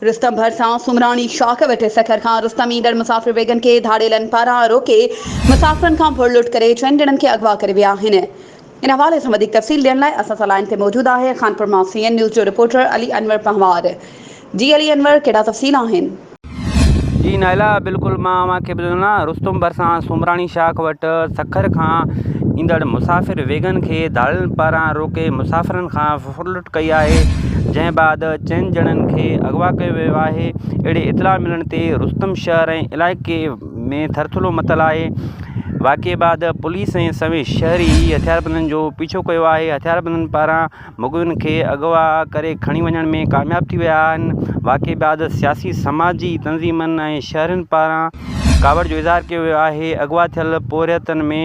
رستم ڀرسان سومراڻي شاخ وٽ سکر کان رستم ايندڙ مسافر ويگن کي ڌاڙيلن پاران روڪي مسافرن کان ڦرلٽ ڪري چئن ڄڻن کي اغوا ڪري ويا آهن. ان حوالي سان وڌيڪ تفصيل ڏيڻ لاء اسان سان لائين تي موجود آهي خانپور مان سي اين نيوز جو رپورٽر علي انور پنهوار. جي علي انور ڪهڙا تفصيل آهن؟ جي نائلا بلڪل مان اوهان کي ٻڌندو آهيان رستم ڀرسان سومراڻي شاخ وٽ سکر کان ايندڙ مسافر ويگن کي ڌاڙيلن پاران روڪي مسافرن کان ڦرلٽ ڪئي آهي جنهن بعد چئن ڄڻن کي اغوا ڪيو ويو آهي اهڙي اطلاع ملڻ تي رستم شهر ۽ علائقي ۾ ٿرٿلو متل آهي واقعي بعد پوليس ۽ سوين شهري هٿياربندن جو پيڇو ڪيو آهي هٿياربندن پاران مغوين کي اغوا ڪري کڻي وڃڻ ۾ ڪامياب ٿي ويا آهن واقعي بعد سياسي سماجي تنظيمن ۽ شهرين پاران ڪاوڙ جو اظهار ڪيو ويو آهي اغوا ٿيل پورهيتن ۾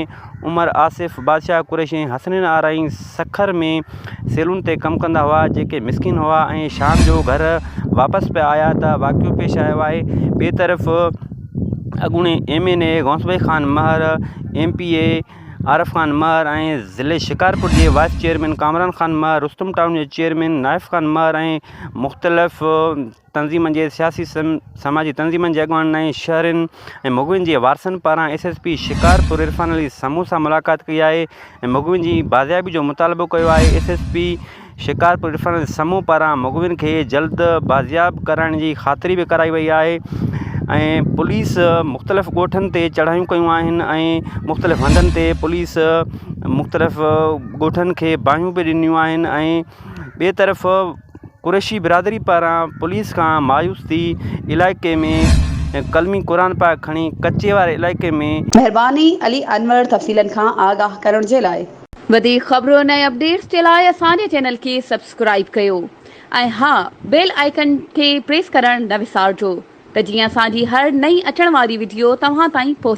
عمر آصف، بادشاهه قريشي ۽ حسنين آرائين سکر ۾ سيلون تي ڪم ڪندا هئا، جيڪي مسڪين هئا ۽ شام جو گهر واپس پئي آيا ته واقعو پيش آيو آهي. ٻئي طرف اڳوڻي M N A Ghaus Bakhsh Khan Mahar, M P A Arif Khan Mahar ۽ ضلعي شڪارپور جي vice chairman Kamran Khan Mahar, Rustam town جي چيئرمين نائف خان مهر ۽ مختلف تنظيمن جي سياسي سماجي تنظيمن جي اڳواڻن ۽ شهرين ۽ مغوين جي وارثن پاران S S P Shikarpur Irfan Ali Samoon سان ملاقات ڪئي آهي ۽ مغوين جي بازيابي جو مطالبو ڪيو آهي S S P Shikarpur Irfan Ali Samoon پاران مغوين کي جلد بازياب ڪرائڻ جي خاطري به ڪرائي وئي آهي ۽ پوليس مختلف ڳوٺن تي چڙهايون ڪيون آهن ۽ مختلف هنڌن تي پوليس مختلف ڳوٺن کي باهيون به ڏنيون آهن ۽ ٻئي طرف قريشي برادري پاران پوليس کان مايوس ٿي علائقي ۾ قلمي قرآن پاڪ کڻي ڪچي واري علائقي ۾. مهرباني علي انور تفصيلن کان آگاهه ڪرڻ جي لاء. وڌيڪ خبرن ۽ اپڊيٽس جي لاء اسان جي چينل کي سبسڪرائيب ڪيو ۽ ها بيل آئيڪن کي پريس ڪرڻ نه وسارجو ته جيئن اسان جي هر نئين اچڻ واري وڊيو توهان تائين پهچي.